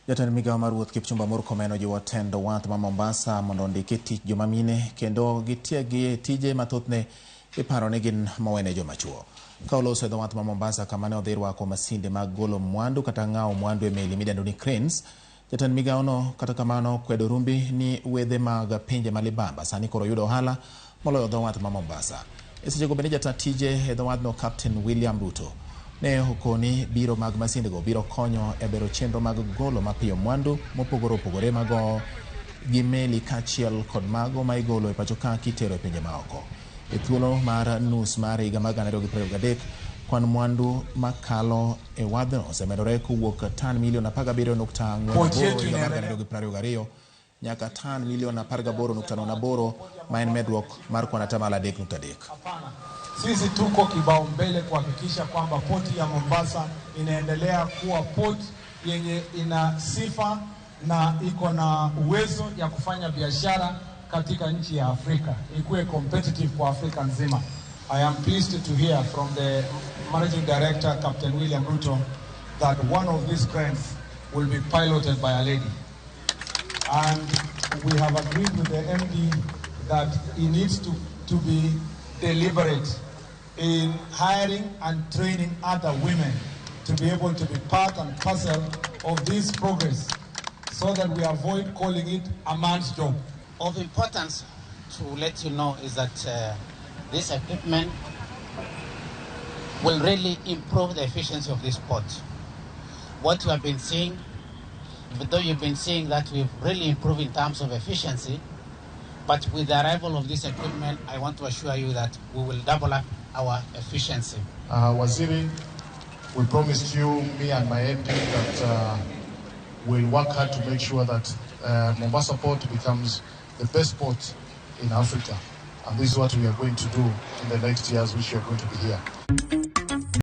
Jatend migawo mar wuoth Kipchumba Murkomen ojiwo tend wath ma Mombasa mondo ondiki tich joma mine kendo gitieggi e tije mathothne iparo ni gin mowene joma chuo. Ka oloso e dho wath ma Mombasa kama ne odhi rwako masinde mag golo mwandu kata ng'awo mwandu e meli midendo ni cranes, jatend migawono kata kamano kwedo rumbi ni wedhe mag pinje ma libamba sani koro yudo ohala moloyo dho wath ma Mombasa. E sechego bende jata tije e dho wadhno Captain William Ruto ne okoni biro mag masindego biro konyo e bero chenro mag golo mapiyo mwandu mopogore opogore mago gi meli kaachiel kod mago ma igolo e pacho ka kitero e pinje maoko. E thuolo mar nus mar higa mar 2023, kwan mwandu makalo e wadhno osemedore kowuok tan milion 17.48 higa mar 2022 nyaka tan milion 18.08 ma en medruok mar kwan 3.3%. Sisi tuko kibao mbele kuhakikisha kwamba poti ya Mombasa inaendelea kuwa port yenye ina sifa na iko na uwezo ya kufanya biashara katika nchi ya Afrika, ikuwe competitive kwa Afrika nzima. I am pleased to hear from the Managing Director, Captain William Ruto, that one of these cranes will be piloted by a lady. And we have agreed with the MD that he needs to be deliberate in hiring and training other women to be able to be part and parcel of this progress so that we avoid calling it a man's job. Of importance to let you know is that this equipment will really improve the efficiency of this port. What you have been seeing, even though you've been seeing that we've really improved in terms of efficiency, but with the arrival of this equipment, I want to assure you that we will double up our efficiency. Waziri, we promised you, me and my MD, that we'll work hard to make sure that Mombasa Port becomes the best port in Africa. And this is what we are going to do in the next years which we are going to be here.